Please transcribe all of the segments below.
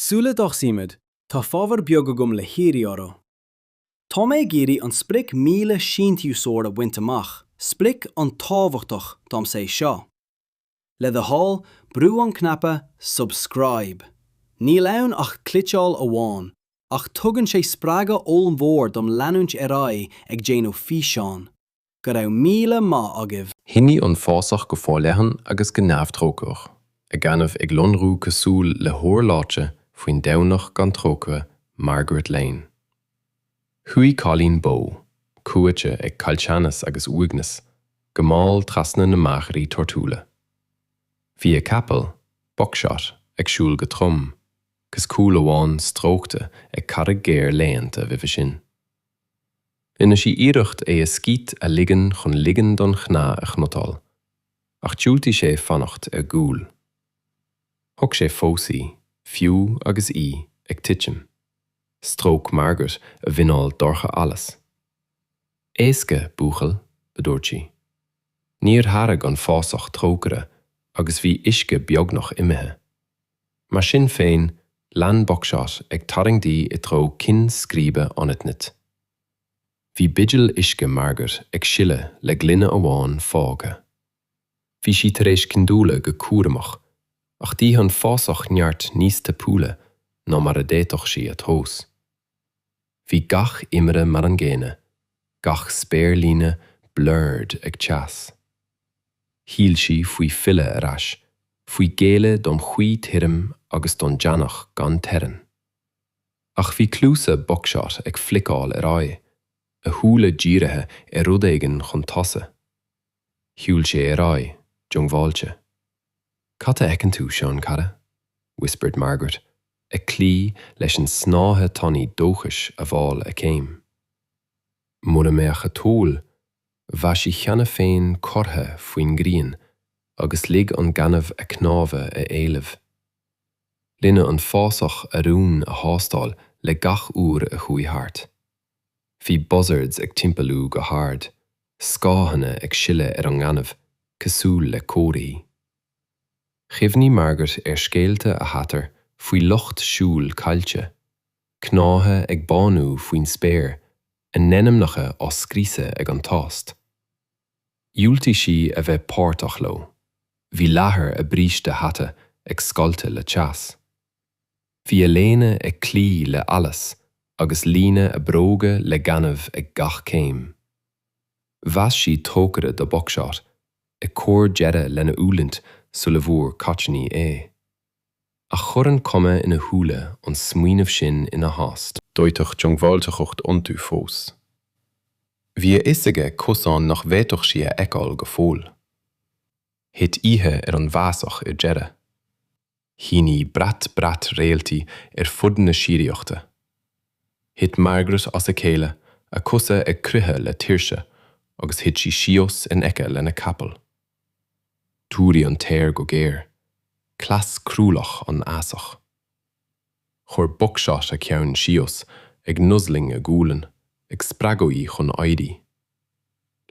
Sula dtosaímid, tá fabhar beag agam le hiarraidh oraibh. Tá mé ag iarraidh an sprioc 1,000 síntiúsóir a bhaint amach, sprioc an-tábhachtach domsa é seo. Le do thoil, brú an cnaipe 'Subscribe'. Níl ann ach cliceáil amháin, ach tugann sé spreagadh ollmhór dom leanúint ar aghaidh ag déanamh físeán. Go raibh míle maith agaibh! Shínigh an fásach go forleathan agus go neamhthrócaireach, a gaineamh ag lonrú cosúil le hór leáite faoin Domhnach gan trócaire Margaret Lane. Chuaigh cailín bó, cumhaite ag caillteanas agus uaigneas, go mall trasna na machairí torthúla. Bhí a capall, Buckshot, ag siúl go trom, cos cúil amháin stróicte ag carraig ghéar laethanta roimhe sin. Rinne sí iarracht é a scíth a ligean chun ligean don chneá a chnutáil, ach dhiúltaigh sé fanacht ar gcúl. Thug sé fós í, fiú agus í ag titim. Stróic Margaret a mhuineál dorcha allas. Éasca, buachaill, a dúirt sí. Níor thairg an fásach trócaire agus bhí uisce beagnach imithe. Mar sin féin, lean Buckshot ag tarraingt í i dtreo cinn scríbe Onitnit. Bhí buidéal uisce Margaret ag sileadh le gloine amháin fágtha. Bhí sí tar éis ciondúladh go cúramach, ach d'ith an fásach neart níos tapúla ná mar a d'fhéadfadh sí a thomhas. Bhí gach iomaire mar an gcéanna, gach spéirlíne blurred ag teas. Shíl sí faoi filleadh ar ais, faoi ghéilleadh don ghaoth thirim agus don deannach gan teorainn. Ach bhí cluasa Buckshot ag fliceáil ar aghaidh, a shúile dírithe ar rud éigin chun tosaigh. Shiúil sé ar aghaidh, diongbháilte. Cad a fheiceann tú, seanchara? whispered Margaret, ag cloí leis an snáithe tanaí dóchais a mheall a céim. Mura mbeadh a toil, Bheadh sí cheana féin curtha faoin ngrian agus lig an gaineamh a cnámha a éileamh. Rinne an fásach a rún a thástáil le gach uair a chuaigh thart. Bhí buzzards ag timpeallú go hard, scáthanna ag sileadh ar an ngaineamh cosúil le comharthaí. Chuimhnigh Margaret ar scéalta a hathar faoi lucht siúil caillte, cnámha ag bánú faoin spéir, a n-anamnacha á scriosadh ag an tost. Dhiúltaigh sí a bheith páirteach leo. Bhí leathar a bríste hata ag scoilteadh le teas. Bhí a léine ag cloí le allas agus líonadh a bróga le gaineamh ag gach céim. Mheas sí trócaire do Buckshot, ag cur deireadh lena fhulaingt sula bhfuair caitíní é. Ach chuir an cuma ina shúile an smaoineamh sin ina thost. Dóiteadh diongbháilteacht iontu fós. Bhí a fhios aige cosán nach bhféadfadh sí a fheiceáil go fóill. Thit oíche ar an bhfásach ar deireadh. Shínigh brat brat réaltaí ar fud na síoraíochta. Thit Margaret as a chéile, a cosa ag croitheadh le tuirse, agus thit sí síos in aice lena capall. D'fhuaraigh an t-aer go géar. Cleas cruálach an fhásach. Chuir Buckshot a cheann síos, ag nuzzling a gualainn, ag spreagadh í chun éirí.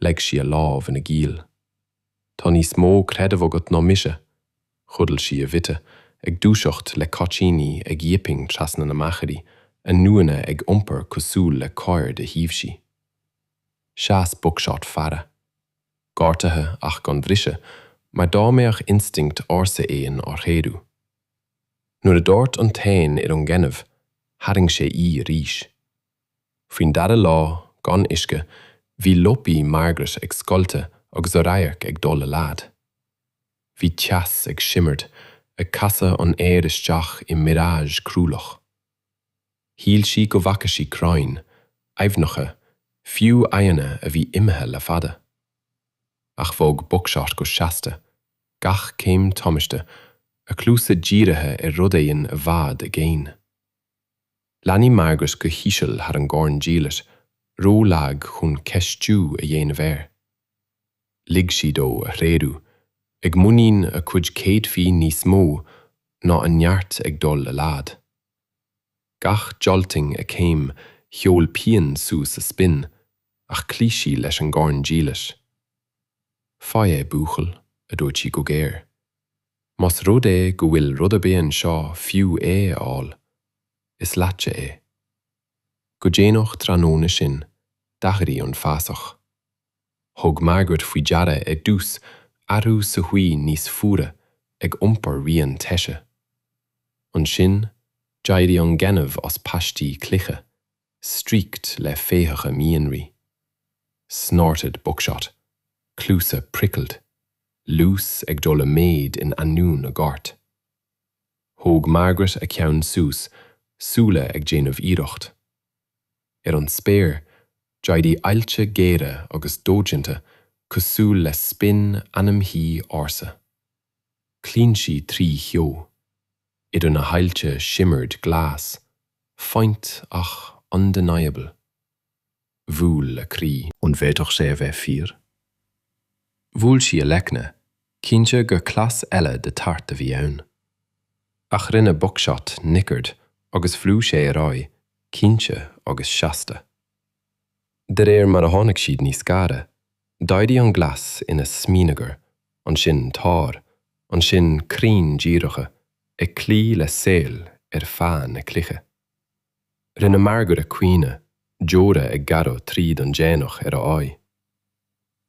Leag sí a lámh ina giall. Tá níos mó creidimh agat ná mise, chodail sí a bhite, ag dúiseacht le caitíní ag yipping trasna na machairí, a n-uaine ag iompar cosúil le caor de thaibhsí. Sheas Buckshot fara. Gortaithe ach gan bhriseadh, mar dá mbeadh instinct ársa éin á threorú. Nuair a dhoirt an t-éan ar an ngaineamh, tharraing sé í arís. Faoin dara lá, gan uisce, bhí liopaí Margaret ag scoilteadh agus a radharc ag dul i laghad. Bhí teas ag simirt, ag casadh an aeir isteach i mirage cruálach. Shíl sí go bhfaca sí crainn, aibhneacha, fiú aghaidheanna a bhí imithe le fada. Ach bhog Buckshot go seasta, gach céim tomhaiste, a chluasa dírithe ar rud éigin i bhfad i gcéin. Lean í Margaret go híseal thar an gcorn diallait, ró-lag chun ceistiú a dhéanamh air. Lig sí dó a threorú, ag muinín a cuid céadfaí níos mó ná a neart ag dul i laghad. Gach jolting a céim, sheol pian suas a spine, ach chloígh sí leis an gcorn diallait. Faigh é, buachaill, a dúirt sí go géar. Más rud é go bhfuil rud ar bith anseo fiú é a fháil. Is leatsa é. Go déanach tráthnóna sin, d'athraigh an fásach. Thug Margaret faoi deara ar dtús athrú sa ghaoth níos fuaire ag iompar rian teise. Ansin, d'éirigh an gaineamh as paistí cloiche, streaked le féitheacha mianraí. Snorted Buckshot, cluasa prickled, luas ag dul i méid in ainneoin a ghoirt. Thóg Margaret a ceann suas, súile ag déanamh iarracht. Ar an spéir, d'éirigh aillte géara agus dodhéanta cosúil le spin ainmhí ársa. Chlaon sí 3 threo. Idir na haillte shimmered glas, faint ach undeniable. Bhuail a croí. An bhféadfadh sé a bheith fíor? Bhuail sí a leicne, cinnte gur cleas eile de tart a bhí ann. Ach rinne Buckshot nickered agus bhrú sé ar aghaidh, cinnte agus seasta. De réir mar a tháinig siad níos gaire, d'éirigh an glas ina smionagar, ansin tar, ansin crainn díreacha, ag cloí le saol ar feadh na cloiche. Rinne Margaret caoineadh, deora ag gearradh tríd an déanach ar a aghaidh.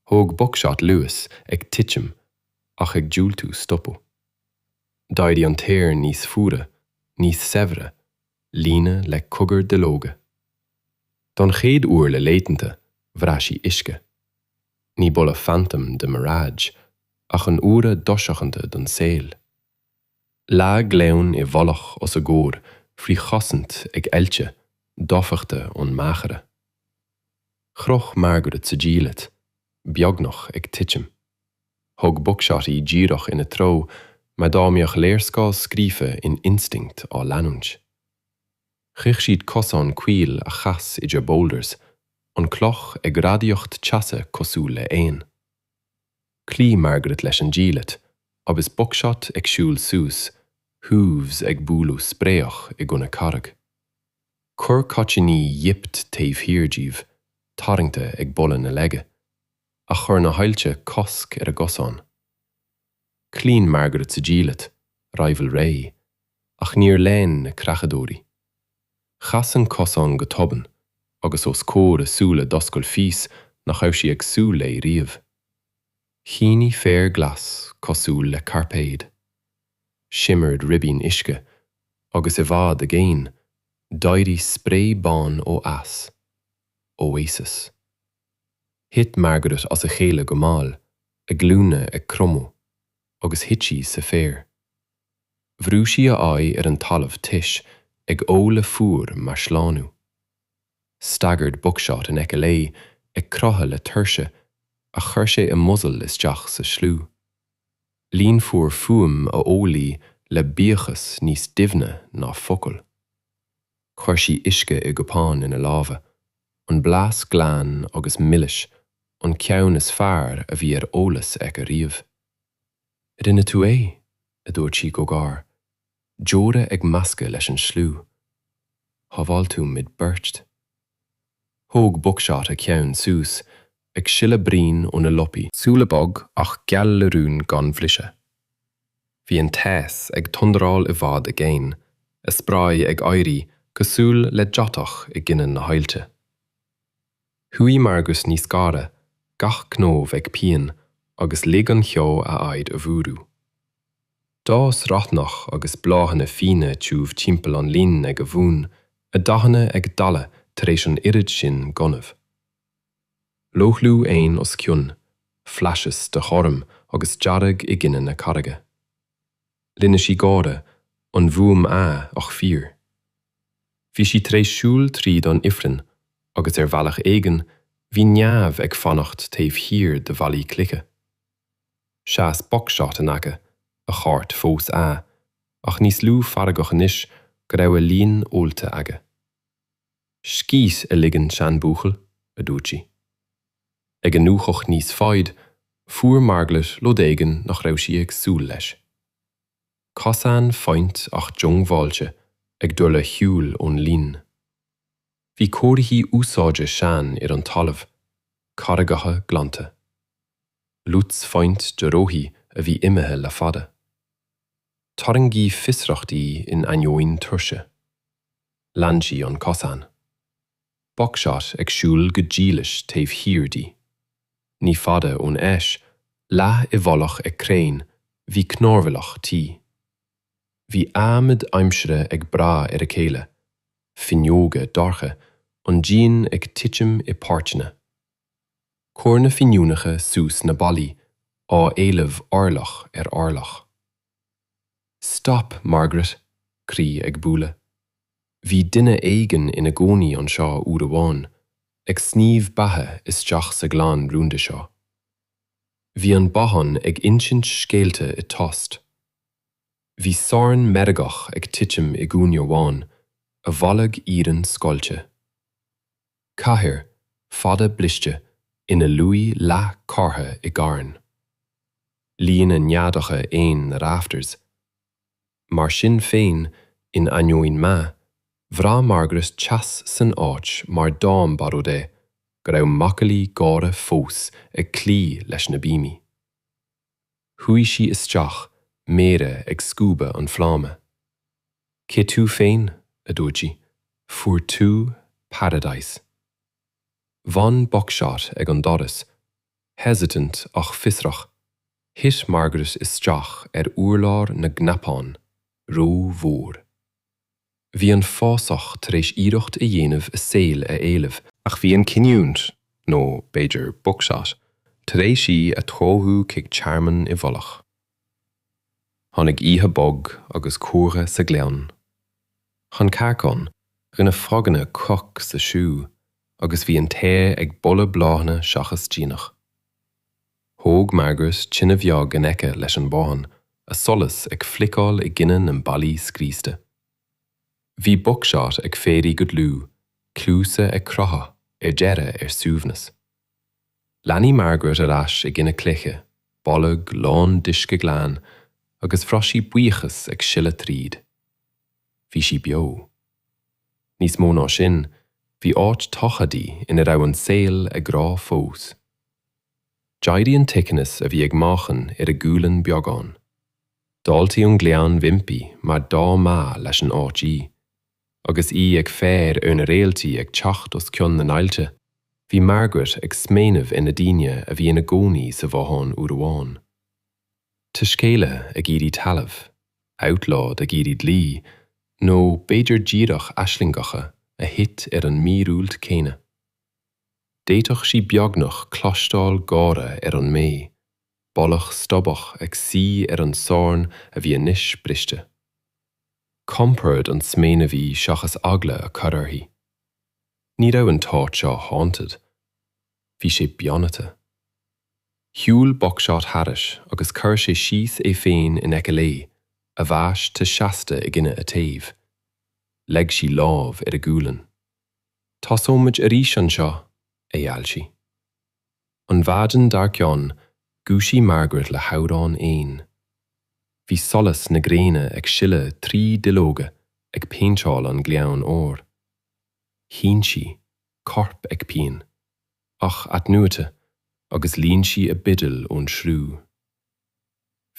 Thóg Buckshot luas, ag titim, ach ag diúltú stopadh. D'éirigh an t-aer níos fuaire, níos saibhre, líonadh le cogar duilleoga. Don chéad uair le laethanta, bhraith sí uisce. Ní boladh phantom de mirage, ach an úire dosheachanta don saol. Leath gleann i bhfolach os a gcomhair faoi chosaint ag aillte dofheicthe ón machaire. Chroch Margaret sa diallait, beagnach ag titim. Thug Buckshot í díreach ina treo mar dá mbeadh léarscáil scríofa in instinct á leanúint. Shroich siad cosán caol a chas idir boulders, an cloch ag radaíocht teasa cosúil le éan. Chloígh Margaret leis an diallait agus Buckshot ag siúl suas, hooves ag bualadh spréach i gcoinne carraig. Corr caitíní yipped taobh thiar díobh, tarraingte ag boladh na leige, ach chuir na haillte cosc ar a gcosán. Chlaon Margaret sa diallait, raidhfil réidh, ach níor lean na creachadóirí. Chas an cosán go tobann agus os comhair a súile d'oscail fís nach raibh sí ag súil léi riamh. Shínigh féar glas cosúil le cairpéad. Shimmered ribín uisce agus i bhfad i gcéin, d'éirigh spré bán ó eas. Oasis. Thit Margaret as a chéile go mall, a glúine ag cromadh, agus thit sí sa féar. Bhrú sí a aghaidh ar an talamh tais, ag ól a fuar mar shlánú. Staggered Buckshot in aice léi, ag croitheadh le tuirse, ach chuir sé a muzzle isteach sa slú. Líon fuar fuaim a óil í le buíochas níos doimhne ná focail. Chuir sí uisce i gcupán ina lámha, an blas glan agus milis, an ceann is fearr a bhí ar eolas aici riamh. Rinne tú é, a dúirt sí go gar, deora ag meascadh leis an slú. Shábháil tú muid beirt. Thóg Buckshot a cheann suas, ag sileadh braon óna liopaí. Súile bog ach geal le rún gan bhriseadh. Bhí an teas ag tundráil i bhfad i gcéin, a spré ag éirí cosúil le deatach i gcoinne na haillte. Shuigh Margaret níos gaire, gach cnámh ag pian, agus lig an ceo a aghaidh a bhfuarú. D'fhás raithneach agus bláthanna fíona tiubh timpeall an linn ag a bhun, a dathanna ag dalladh tar éis an oiread sin gainimh. Leothlú éin os cionn, flashes de ghorm agus dearg i gcoinne na carraige. Rinne sí gáire, an bhfuaim ea ach fíor. Bhí sí tar éis siúl tríd an ifreann agus ar bhealach éigin bhí neamh ag fanacht taobh thiar de bhallaí cloiche. Sheas Buckshot in aice, a chairt fós ea, ach níos lú feargach anois go raibh a líon ólta aige. Scíth a ligean seanbhuachaill, a dúirt sí. Ag iniúchadh níos faide, fuair Margaret rud éigin nach raibh sí ag súil leis. Cosán faint ach diongbháilte ag dul ar shiúl ón linn. Bhí comharthaí úsáide sean ar an talamh, carraigeacha glanta. Ruts faint de rothaí a bhí imithe le fada. Tarraingíodh fiosracht í in ainneoin tuirse. Lean sí an cosán. Buckshot ag siúl go dílis taobh thiar di. Ní fada ón eis, leath i bhfolach ag crainn, bhí cnámharlach tí. Bhí adhmad aimsire ag brath ar a chéile, fuinneoga dorcha, an díon ag titim i páirteanna. Chuir na fíniúnacha suas na ballaí, á éileamh orlach ar orlach. Stop, Margaret, croí ag bualadh. Bhí duine éigin ina gcónaí anseo uair amháin, ag sníomh beatha isteach sa ghleann rúnda seo. Bhí an bothán ag insint scéalta i dtost. Bhí sorn meirgeach ag titim i gcúinne amháin, a bholg iarainn scoilte. Cathaoir fada bliste ina luí leath curtha i gcarn. Líon na neadacha éin na rafters. Mar sin féin, in ainneoin meath, bhraith Margaret teas san áit mar dá mba rud é go raibh macallaí gáire fós ag cloí leis na bíomaí. Shuigh sí isteach, méara ag scuabadh an fhráma. Cé tú féin? a dúirt sí. Fuair tú paradise. Bhain Buckshot ag an doras, hesitant ach fiosrach. Thit Margaret isteach ar urlár na gcnapán, ró-mhór. Bhí an fásach tar éis iarracht a dhéanamh a saol a éileamh, ach bhí an chinniúint, nó b'fhéidir Buckshot, tar éis í a threorú chuig tearmann i bhfolach. Tháinig oíche bog agus cumhra sa ghleann. Chan cearcán, rinne froganna croc sa siú agus bhí an t-aer ag boladh bláthanna seachas deannach. Thóg Margaret tine bheag in aice leis an bothán, a solas ag fliceáil i gcoinne na mballaí scríosta. Bhí Buckshot ag féirí go dlúth, cluasa ag croitheadh, ar deireadh ar suaimhneas. Leathnaigh Margaret ar ais i gcoinne cloiche, bolg lán d'uisce glan, agus bhraith sí buíochas ag sileadh tríd. Bhí sí beo. Níos mó ná sin, bhí áit tagtha di ina raibh an saol ag rá fós. D'éirigh an t-uigeannas a bhí ag meáchan ar a gualainn beagán. D'fháiltigh an gleann roimpi mar dá mba leis an áit í. Agus í ag faire ar na réaltaí ag teacht os cionn na n-aillte, bhí Margaret ag smaoineamh ar na daoine a bhí ina gcónaí sa bhothán uair amháin. Taiscéalaithe ag iarraidh talaimh, outlaws ag iarraidh dlí, nó b'fhéidir díreach aislingeacha a thit ar an míorúilt céanna. D'fhéadfadh sí beagnach cloisteáil gáire ar an mbé, boladh stobhach ag suí ar an sorn a bhí anois briste. Compord an smaoineamh í seachas eagla a chur uirthi. Ní raibh an t-áit seo haunted. Bhí sé beannaithe. Shiúil Buckshot thairis agus chuir sé síos é féin in aice léi, a bhais te seasta i gcoinne a taobh. Leag sí lámh ar a gualainn. Tosóimid arís anseo, a gheall sí. An mhaidin dár gcionn, dhúisigh Margaret le hamhrán éin. Bhí solas na gréine ag sileadh trí duilleoga ag péinteáil an gleann óir. Shín sí, corp ag pian, ach athnuaite, agus líon sí a buidéal ón sruth.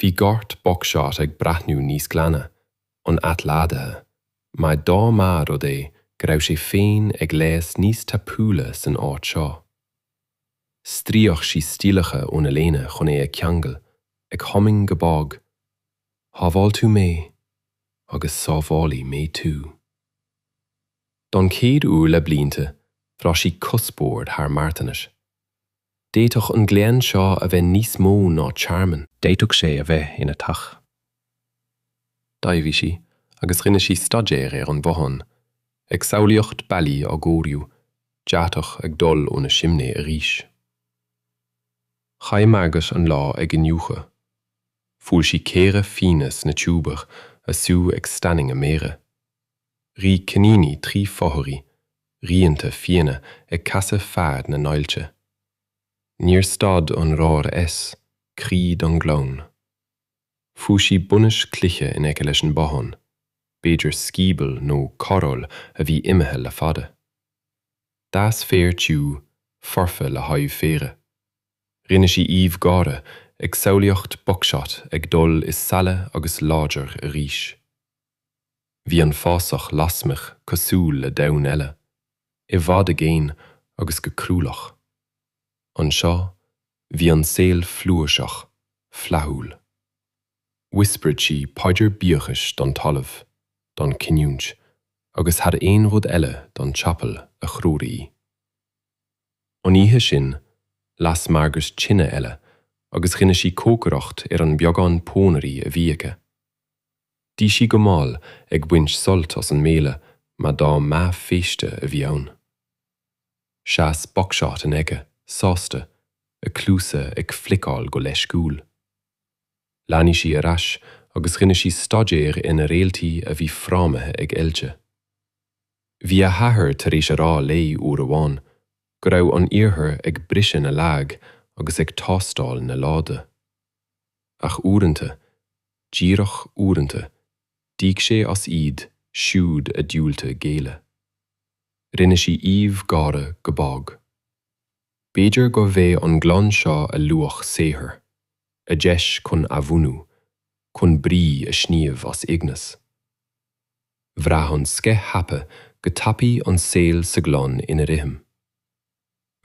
Bhí gort Buckshot ag breathnú níos glaine, an athshladaithe, mar dá mba rud é go raibh sé féin ag leigheas níos tapúla san áit seo. Stríoc sí stiallacha óna léine chun é a cheangal, ag humming go bog, Shábháil tú mé, agus sábhálfaidh mé tú. Don chéad uair le blianta, bhraith sí cuspóir thar marthanas. D'fhéadfadh an gleann seo a bheith níos mó ná tearmann. D'fhéadfadh sé a bheith ina teach. D'éirigh sí agus rinne sí staidéar ar an bhothán, ag samhlaíocht ballaí á gcóiriú, deatach ag dul ó na simné arís. Chaith Margaret an lá ag iniúchadh. Bhuail sí caora fiáine sna tiúbair, a sú ag stainning a méire. Rith coiníní trí fothairí, rianta fiáine ag casadh feadh na n-aillte. Níor stad an rothar S croí don ghleann. Fuair sí bainis cloiche in aice leis an bothán, b'fhéidir scioból nó corral a bhí imithe le fada. D'fhás féar tiubh, foirfe le haghaidh faire. Rinne sí aoibh gáire, ag samhlaíocht Buckshot ag dul i saile agus láidir arís. Bhí an fásach lasmuigh cosúil le domhan eile, i bhfad i gcéin agus go cruálach. Anseo, bhí an saol flúirseach, flaithiúil. Whispered sí paidir buíochais don talamh, don chinniúint, agus thar aon rud eile don chapall a threoraigh í. An oíche sin, las Margaret tine eile agus rinne sí cócaireacht ar an mbeagán pónairí a bhí aici. D'ith sí go mall, ag baint sult as an mbéile mar dá mba féasta a bhí ann. Sheas Buckshot in aice, sásta, a cluasa ag fliceáil go leisciúil. Leathnaigh sí ar ais agus rinne sí staidéar ar na réaltaí a bhí frámaithe ag eillte. Bhí a hathair tar éis a rá léi uair amháin go raibh an iarthar ag briseadh na lag agus ag tástáil na láibe. Ach uaireanta, díreach uaireanta, d'íoc sé as iad siúd a dhiúltaigh géilleadh. Rinne sí aoibh gáire go bog. B'fhéidir gurbh é an gleann seo a luach saothair, a deis chun athbhunú, chun brí a shníomh as uaigneas. Bhraith an sceith thapa go tapaidh an saol sa ghleann ina rithim.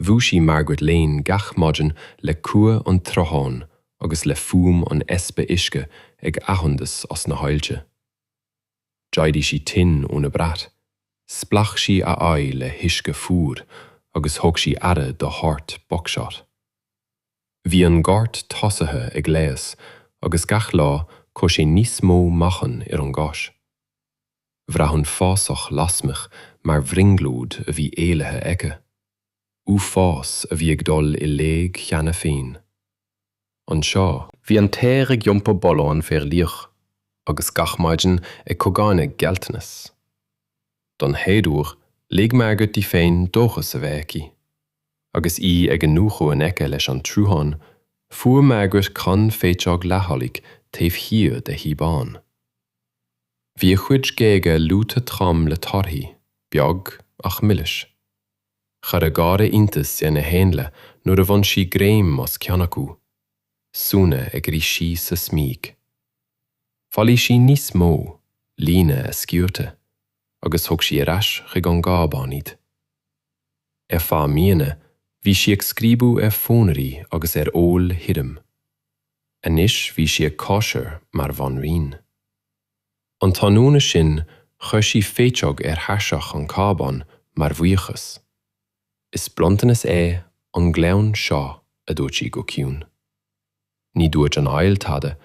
Dhúisigh Margaret Lane gach maidin le cumha an tsrutháin agus le fuaim an easpa uisce ag athshondas as na haillte. D'éirigh sí tinn óna brat, splach sí a aghaidh le huisce fuar agus thug sí aire do thart Buckshot. Bhí an gort tosaithe ag leigheas agus gach lá chuir sé níos mó meáchain ar an gcos. Bhraith an fásach lasmuigh mar bhrionglóid a bhí éalaithe aici, uafás a bhí ag dul i léig cheana féin. Anseo, bhí an t-aer ag iompar boladh an féir fhliuch agus gach maidin ag cogarnaigh gealltanas. Don chéad uair, lig Margaret di féin dóchas a bheith aici. Agus í ag iniúchadh in aice leis an tsruthán, fuair Margaret crann féiteog leathfholaigh taobh thiar de thigh bán. Bhí a chuid géaga luaite trom le torthaí, beag ach milis. Chuir a gáire iontas ar na héanlaith nuair a bhain sí greim as ceann acu, súnna ag rith síos a smig. Bhailigh sí níos mó, líonadh a sciúrta, agus thug sí ar ais chuig an gcábán iad. Ar feadh míonna, bhí sí ag scríobadh ar phónairí agus ar fheoil thirim. Anois bhí sí ag cóisir mar bhanríon. An tráthnóna sin chuir sí féiteog ar thairseach an chábáin mar bhuíochas. Is bronntanas é an gleann seo, a dúirt sí go ciúin. Ní dúirt an aill tada,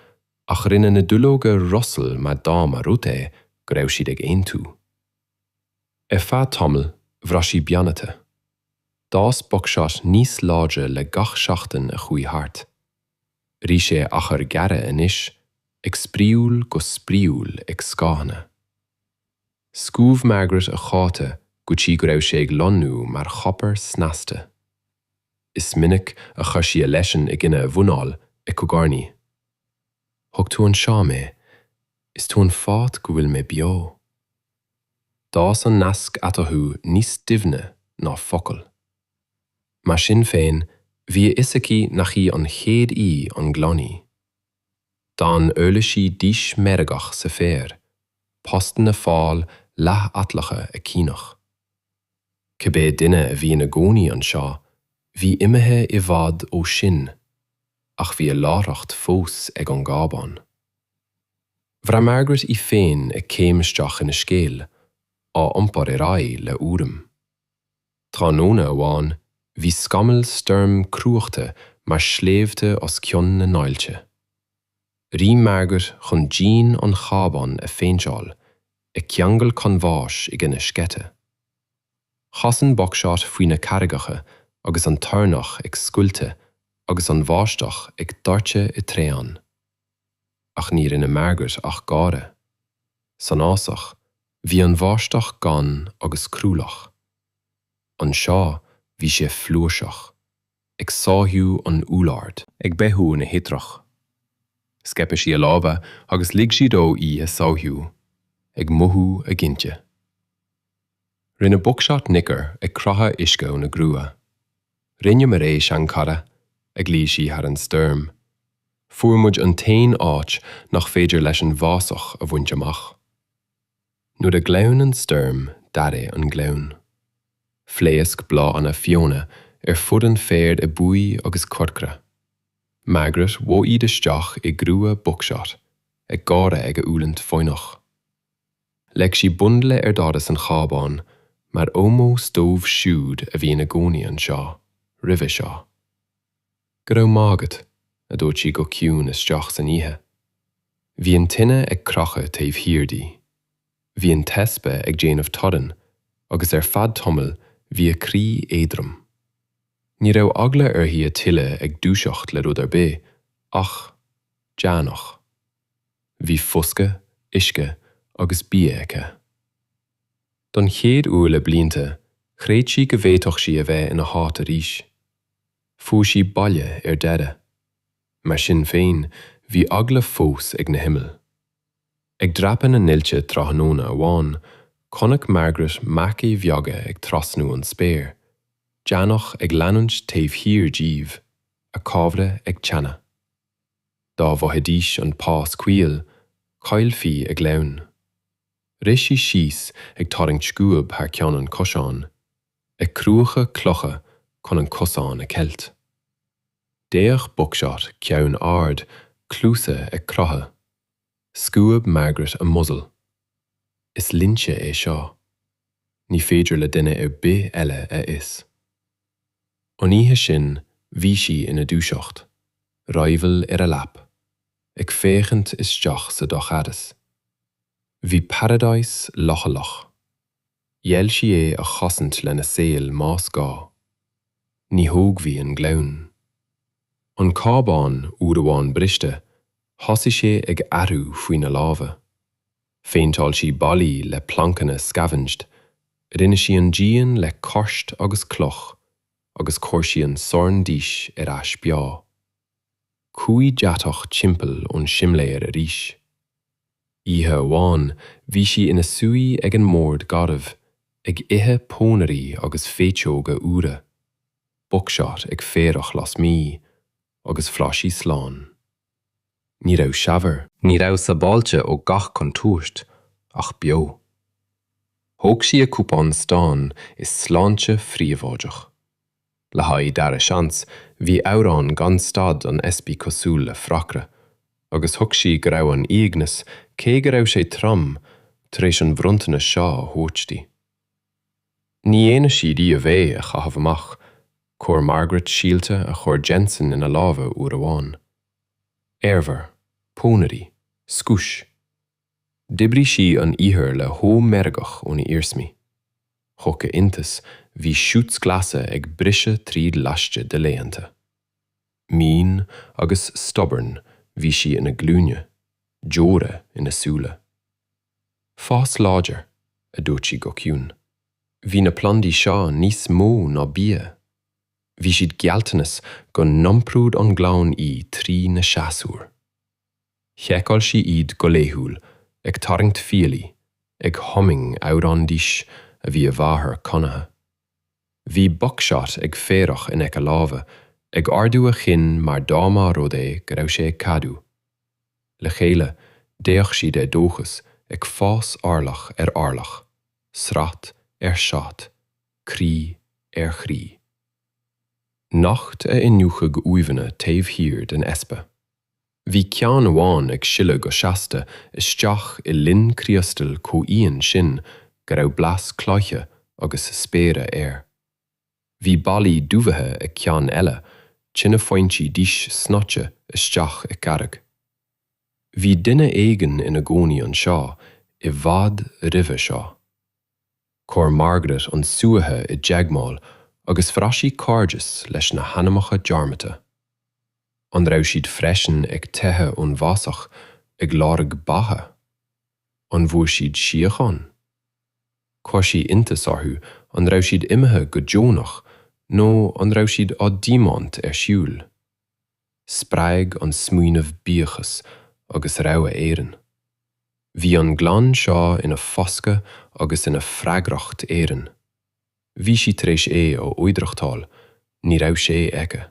ach rinne na duilleoga rustle mar dá mba rud é go raibh siad ag aontú. Ar feadh tamaill bhraith sí beannaithe. D'fhás Buckshot níos láidre le gach seachtain a chuaigh thart. Rith sé achair ghearra anois, ag spraíúil go spraíúil ag scáthanna. Scuab Margaret a chóta go dtí go raibh sé ag lonrú mar chopar snasta. Is minic a chuir sí a leisean i gcoinne a mhuineáil ag cogarnaigh. Thug tú anseo mé. Is tú an fáth go bhfuil mé beo. D'fhás an nasc eatarthu níos doimhne ná focail. Mar sin féin, bhí a fhios aici nach í an chéad aoi an gleann í. D'fhan uirlisí d'aois meirgeach sa féar, postanna fáil leath-adhlactha a cinneadh. Cibé duine a bhí ina gcónaí anseo, bhí imithe i bhfad ó sin, ach bhí a láithreacht fós ag an gcábán. Bhraith Margaret í féin ag céim isteach ina scéal, á iompar ar aghaidh le urraim. Tráthnóna amháin, bhí scamaill stoirm cruachta mar shléibhte os cionn na n-aillte. Rith Margaret chun díon an chábáin a phéinteáil, ag ceangal canbháis i gcoinne sceite. Chas an Buckshot faoi na carraigeacha agus an toirneach ag scoilteadh agus an bháisteach ag doirteadh i dtreán. Ach ní rinne Margaret ach gáire. San fhásach, bhí an bháisteach gann agus cruálach. Anseo bhí sé flúirseach, ag sáithiú an úlloird. Ag beathú na hithreach. Scaip sí a lámha agus lig sí dó í a sáithiú, ag mothú a ginte. Rinne Buckshot nicker ag croitheadh uisce óna grua. Rinneamar é, seanchara, a ghlaoigh sí thar an stoirm. Fuair muid an t-aon áit nach féidir leis an bhfásach a bhaint amach. Nuair a ghlaonn an stoirm d'airigh an gleann. Phléasc bláthanna fiáine ar fud an féir i buí agus corcra. Margaret bhog iad isteach i ngrua Buckshot, ag gáire ag a fhulaingt foighneach. Leag sí bundle ar doras an chábáin mar ómós dóibh siúd a bhí ina gcónaí anseo roimhe seo. Go raibh maith agat, a dúirt sí go ciúin isteach san oíche. Bhí an tine ag crochadh taobh thiar di. Bhí an t-easpa ag déanamh torainn agus ar feadh tamaill bhí a croí éadrom. Ní raibh eagla uirthi a tuilleadh ag dúiseacht le rud ar bith ach deannach. Bhí foscadh, uisce agus bia aici. Don chéad uair le blianta, chreid sí go bhféadfadh sí a bheith ina háit arís. Fuair sí baile ar deireadh. Mar sin féin, bhí eagla fós ag na himill. Ag dreapadh na n-aillte tráthnóna amháin, chonaic Margaret marcaigh bheaga ag trasnú an spéir, deannach ag leanúint taobh thiar díobh, a chabhra ag teannadh. Dá bhfaighidís an pas caol, chaillfí a gleann. Rith sí síos ag tarraingt scuab thar ceann an chosáin, ag cruachadh clocha chun an cosán a cheilt. D'fhéach Buckshot ceann ard, cluasa ag croitheadh. Scuab Margaret a muzzle. Is linnse é seo. Ní féidir le duine ar bith eile a fhios. An oíche sin bhí sí ina dúiseacht, raidhfil ar a lap, ag féachaint isteach sa dorchadas. Bhí Paradise leochaileach. Gheall sí é a chosaint lena saol más gá. Ní thógfaí an gleann. An cábán, uair amháin briste, thosaigh sé ag athrú faoina lámha. Phéinteáil sí ballaí le plancanna scavenged, rinne sí an díon le cairt agus cloch agus chuir sí an sorn dís ar ais beo. Chuaigh deatach timpeall ón simléar arís. Oíche amháin bhí sí ina suí ag an mbord garbh, ag ithe pónairí agus féiteoga úra, Buckshot ag féarach lasmuigh, agus bhraith sí slán. Ní raibh saibhir. Ní raibh sábháilte ó gach contúirt, ach beo. Thóg sí a cupán stáin i sláinte phríobháideach. Le haghaidh dara seans, bhí amhrán gan stad an easpaidh cosúil le fracra, agus thuig sí go raibh an uaigneas, cé go raibh sé trom, tar éis an bhronntanas seo a thabhairt di. Ní dhéanadh sí riamh é a chaitheamh amach, chuir Margaret síolta a chuir Jensen ina lámha uair amháin. Arbhar, pónairí, scuais. D'oibrigh sí an ithir le hó meirgeach óna iarsmaí. Chucu iontas, bhí shoots glasa ag briseadh tríd laistigh de laethanta. Mín agus stubborn bhí sí ina glúine, deora ina súile. Fás láidir, a dúirt sí go ciúin. Bhí na plandaí seo níos mó ná bia. Bhí siad gealltanas go n-iompródh an gleann í trí na séasúir. Sheiceáil sí iad go laethúil, ag tarraingt fiailí, ag humming amhrán dís a bhí a mháthair canadh. Bhí Buckshot ag féarach in aice láimhe, ag ardú a chinn mar dá mba rud é go raibh sé ag ceadú. Le chéile, d'fhéach siad ar dóchas ag fás orlach ar orlach, sraith ar shraith, croí ar chroí. Nocht a iniúchadh uaimheanna taobh thiar den easpa. Bhí ceann amháin ag sileadh go seasta isteach i linn criostail chomh íon sin go raibh blas cloiche agus spéire air. Bhí ballaí dubhaithe ag ceann eile, tine foinsí dís snoite isteach i gcarraig. Bhí duine éigin ina gcónaí anseo i bhfad roimhe seo. Chuir Margaret an suaitheadh i dteagmháil agus bhraith sí cairdeas leis na hanamacha dearmadta. An raibh siad freisin ag teitheadh ón bhfásach, ag lorg beatha? An bhfuair siad síocháin? Chuir sí iontas orthu an raibh siad imithe go deonach nó an raibh siad á dtiomáint ar shiúl? Spreag an smaoineamh buíochas agus rogha Éireann. Bhí an gleann seo ina foscadh agus ina freagracht Éireann. Bhí sí tar éis é a oidhreachtáil, ní raibh sé aici.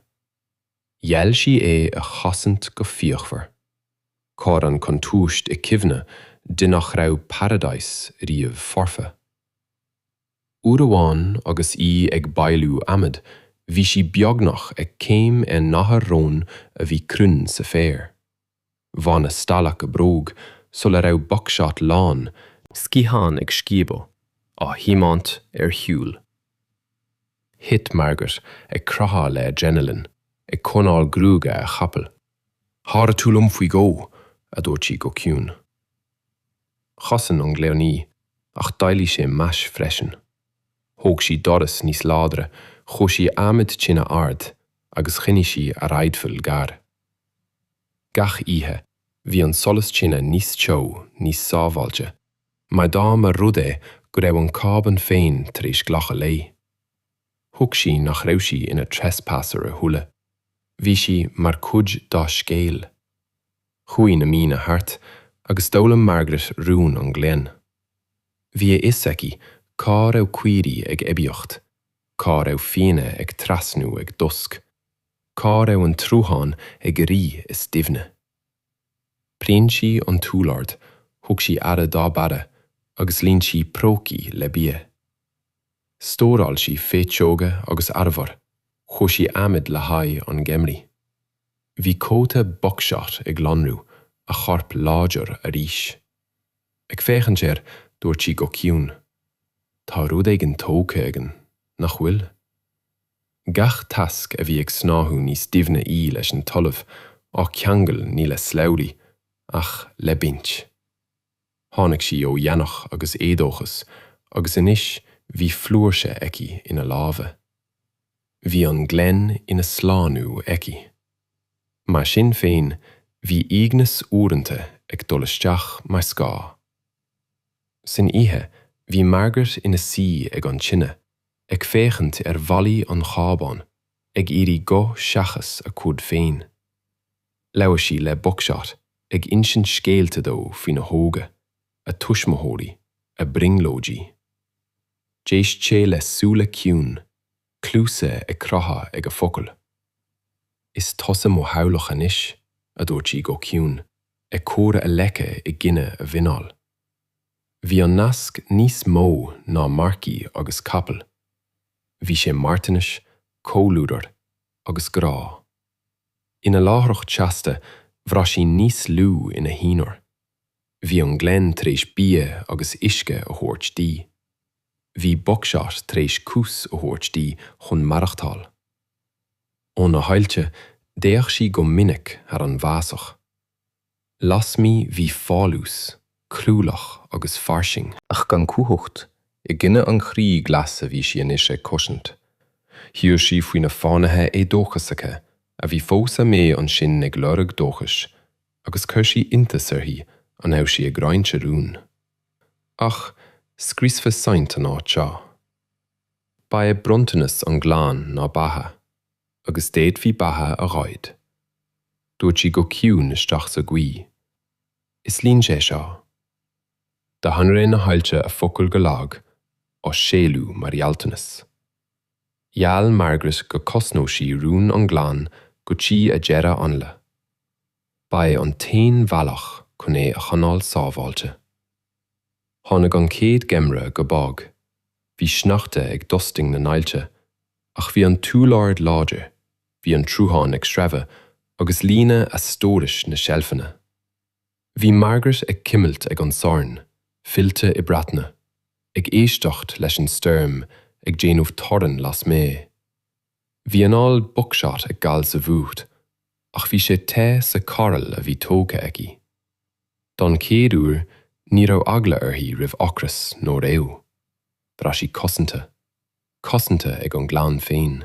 Gheall sí é a chosaint go fíochmhar. Chuir an chontúirt i cuimhne. di nach raibh Paradise riamh foirfe. Uair amháin agus í ag bailiú adhmaid bhí sí beagnach ag céim ar nathair róin a bhí cruinn sa féar. Bhain a stalach a bróg sula raibh Buckshot lán sciathán ag scíobadh, á thiomáint ar shiúl. Thit Margaret ag croitheadh le adrenaline, ag coinneáil gruaige a chapaill. Sháraigh tú liom faoi dhó, a dúirt sí go ciúin. Chosain an gleann í, ach d'éiligh sé mais freisin. Thóg sí doras níos láidre, chuir sí adhmad tine ard agus choinnigh sí a raidhfil gar. Gach oíche, bhí an solas tine níos teo, níos sábháilte, mar dá mba rud é go raibh an cábán féin tar éis glacadh léi. Thuig sí nach raibh sí ina trespasser a thuilleadh, bhí sí mar chuid dá scéal. Chuaigh na míonna thart agus d'fhoghlaim Margaret rún an ghleann. Bhí a fhios aici cá raibh caoirigh ag aibíocht, cá raibh fianna ag trasnú ag dusk, cá raibh an tsruthán ag rith is doimhne. Prionn sí an t-úllord, thug sí aire dá barra agus líon sí prócaí le bia. Stóráil sí féiteoga agus arbhar, chuir sí adhmad le haghaidh an gheimhridh. Bhí cóta Buckshot ag lonrú, a chorp láidir arís. Ag féachaint air, dúirt sí go ciúin, Tá rud éigin tógtha againn, nach bhfuil? Gach tasc a bhí ag snáthú níos doimhne í leis an talamh, á ceangal ní le slabhraí, ach le baint. Tháinig sí ó dheannach agus éadóchas agus anois bhí flúirse aici ina lámha. Bhí an Glen ina slánú aici. Mar sin féin, bhí uaigneas uaireanta ag dul isteach mar scáth. San oíche, bhí Margaret ina suí ag an tine, ag féachaint ar bhallaí an chábáin, ag iarraidh guth seachas a cuid féin. Labhair sí le Buckshot, ag insint scéalta dó faoina hóige, a tuismitheoirí, a brionglóidí. D'éist sé le súile ciúin, cluasa ag croitheadh ag a focail. Is tusa mo theaghlach anois, a dúirt sí go ciúin, ag cur a leice i gcoinne a mhuineáil. Bhí an nasc níos mó ná marcaí agus capaill. Bhí sé marthanais, comhluadar agus grá. Ina láithreacht seasta, bhraith sí níos lú ina haonar. Bhí an Glen tar éis bia agus uisce a thabhairt di. Bhí Buckshot tar éis cúis a thabhairt di chun maireachtáil. Ó na haillte, d'fhéach sí go minic thar an bhfásach. Lasmuigh bhí folús, clúmhlach agus fairsing. Ach gan cumhacht, i gcoinne an chroí glas a bhí sí anois ag cosaint. Shíl sí faoi na fánaithe éadóchasacha a bhí fós amuigh ansin ag lorg dóchais agus chuir sí iontas uirthi an raibh sí ag roinnt a rún. Ach scriosfadh saint an áit seo. Ba é bronntanas an ghleann ná beatha, agus d'fhéadfaí beatha a ghoid. Dúirt sí go ciúin isteach sa ghaoth, Is linn sé seo. D'athraigh na haillte a focail go lag, á séalú mar ghealltanas. Gheall Margaret go cosnódh sí rún an ghleann go dtí a deireadh anla. Ba é an t-aon bhealach chun é a choinneáil sábháilte. Tháinig an chéad gheimhreadh go bog. Bhí sneachta ag dusting na n-aillte, ach bhí an t-úllord láidir, bhí an tsruthán ag sreabhadh agus líonadh a stórais na seilfeanna. Bhí Margaret ag cuimilt ag an sorn, fillte i bpratanna, ag éisteacht leis an stoirm ag déanamh torainn lasmuigh. Bhí anáil Buckshot ag gol sa bhfuacht ach bhí sé te sa choireall a bhí tógtha aici. Don chéad uair ní raibh eagla uirthi roimh ocras nó reo. Bhraith sí cosanta. Cosanta ag an ngleann féin.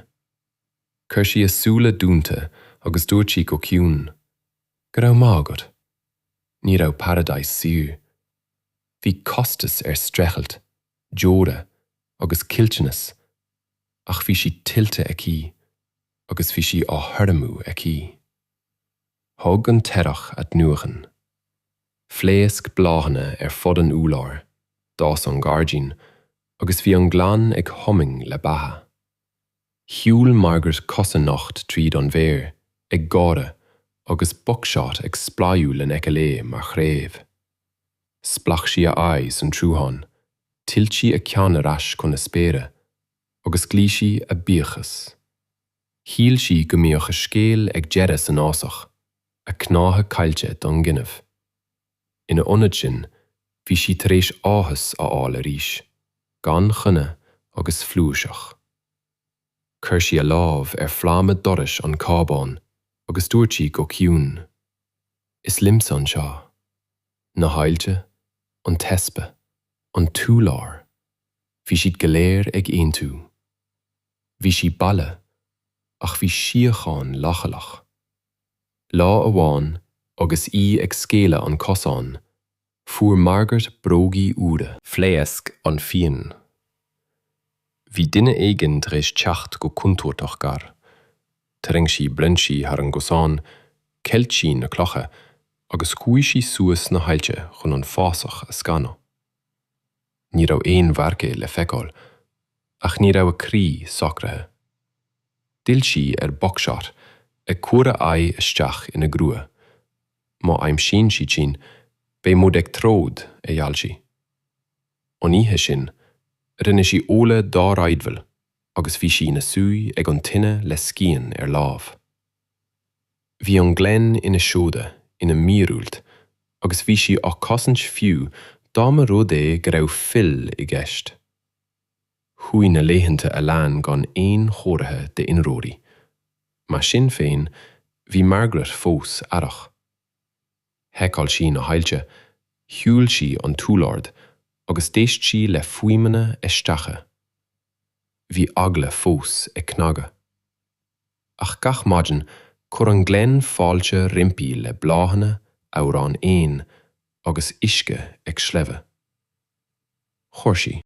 Chuir sí a súile dúnta agus dúirt sí go ciúin, Go raibh maith agat. Ní raibh Paradise saor. Bhí costas ar streachailt, deora agus caillteanas ach bhí sí tuillte aici agus bhí sí á hurramú aici. Thug an t-earrach athnuachan. Phléasc bláthanna ar fud an úrláir, d'fhás an gairdín, agus bhí an gleann ag humming le beatha. Shiúil Margaret cosa nocht tríd an bhféar, ag gáire, agus Buckshot ag spladhadh lena chéile mar chraobh. Splach sí a aghaidh san tsruthán, tilt sí a ceann ar ais chun na spéire, agus ghlaoigh sí a buíochas. Shíl sí go mbeadh a scéal ag deireadh san fhásach, a cnámha caillte don ghaineamh. Ina ionad sin, bhí sí tar éis áthas a fháil arís, gan choinne agus flúirseach. Chuir sí a lámh ar fhráma dorais an chábáin agus dúirt sí go ciúin, Is liomsa anseo. Na haillte, an t-easpa, an t-urlár, bhí siad go léir ag aontú. Bhí sí baile, ach bhí síocháin leochaileach. Lá amháin, agus í ag scaoileadh an cosán, fuair Margaret brógaí úra. Phléasc an phian. Bhí duine éigin tar éis teacht go contúirteach gar. Tharraing sí brainsí thar an gcosán, cheilt sí na clocha agus chuaigh sí suas sna haillte chun an fásach a scanadh. Ní raibh aon mharcaigh le feiceáil, ach ní raibh a croí socraithe. D'fhill sí ar Buckshot, ag cur a aghaidh isteach ina grua. Má aimsíonn siad sinn, beidh muid ag troid, a gheall sí. An oíche sin, rinne sí ola dá raidhfil agus bhí sí ina suí ag an tine le scian ar láimh. Bhí an Glen ina seoda, ina míorúilt, agus bhí sí á cosaint fiú dá mba rud é go raibh fuil i gceist. Chuaigh na laethanta a lean gan aon chomhartha d'ionróirí. Mar sin féin, bhí Margaret fós aireach. Sheiceáil sí na haillte, shiúil sí an t-úllord agus d'éist sí le fuaimeanna aisteacha. Bhí eagla fós ag cnagadh. Ach gach maidin, chuir an Glen fáilte roimpi le bláthanna, amhrán éan, agus uisce ag sléibhe. Chuir sí.